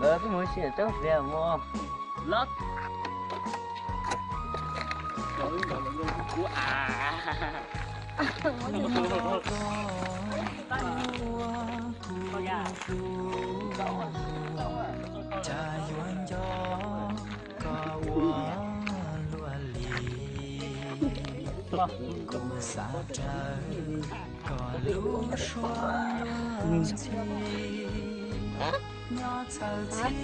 Tus mus sim tau tiag mog. Los. Cas yuav nco koj ua luaj li, kuv xav raws koj lub suab luag ntxhi, nyob txhawj txhij.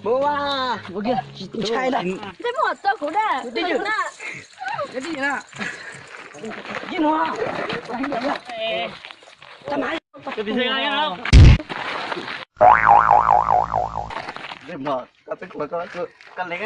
Mus a, mus kiag, tsis ntshai lawm. Ntxhais muam, txo kuv na. Ib hnub, ib hnub. Ntxhais muam, koj twb khuav koj, koj lees.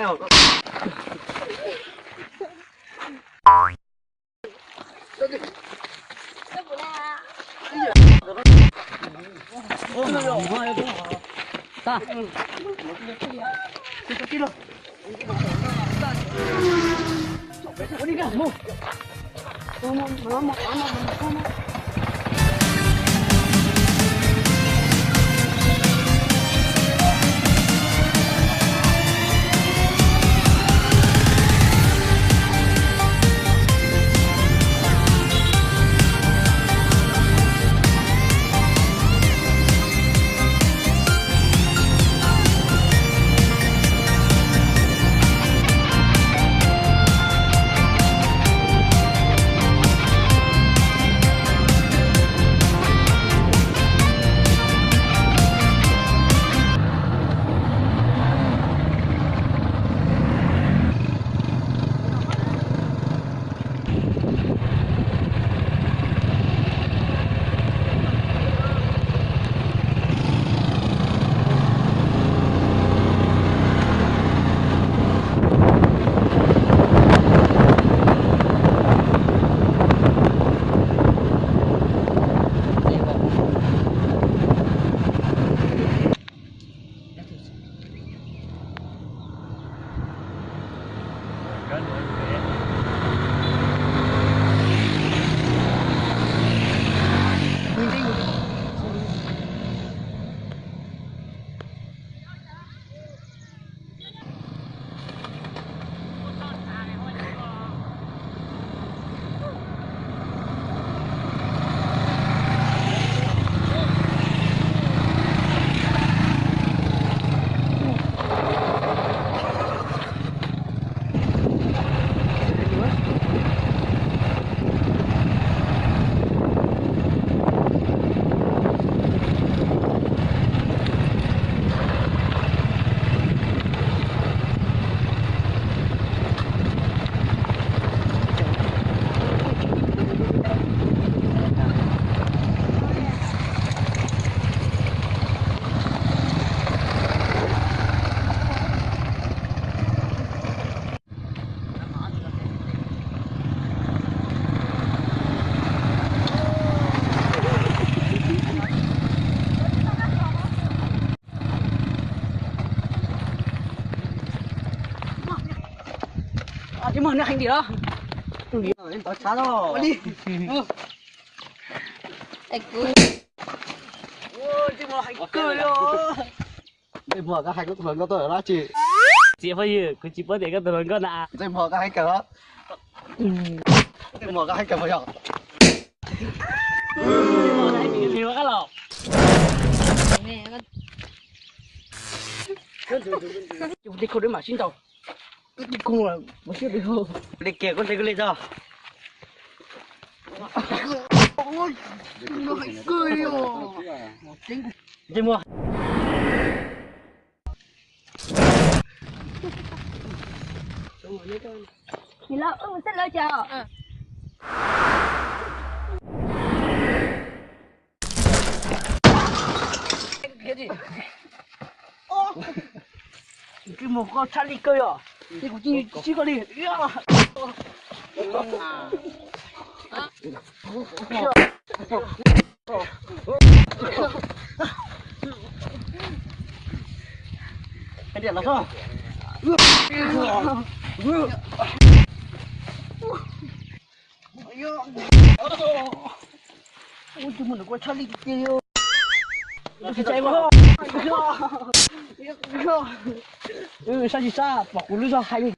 Tsis muaj nws heev dim los. Tsis muaj heev kawg li os. Ntxhais muam, koj hais koj tus hluas nkauj tuaj dab tsi? Txiv phooj ywg, kuv tsis paub tias koj tus hluas nkauj na. Ntxhais muam, koj hais kawg los? Ntxhais muam, koj hais kawg puas yog? Ntxhais muam, koj los? Tus tij khau dwb mam sib ntaus. Tus tij khau, mus sib ntaus. Li kiag koj ntxhais koj li tso. Ntxhais muam. Nim no wb mus saib lawv cas. Tsis mus koj tshaj li kawg yom, ces kuv tsis tsis koj li. Hais tias los so. Ua tus mus nws kua tshaj li tiag. Sab tsis sab pom kuv lub zog hais li.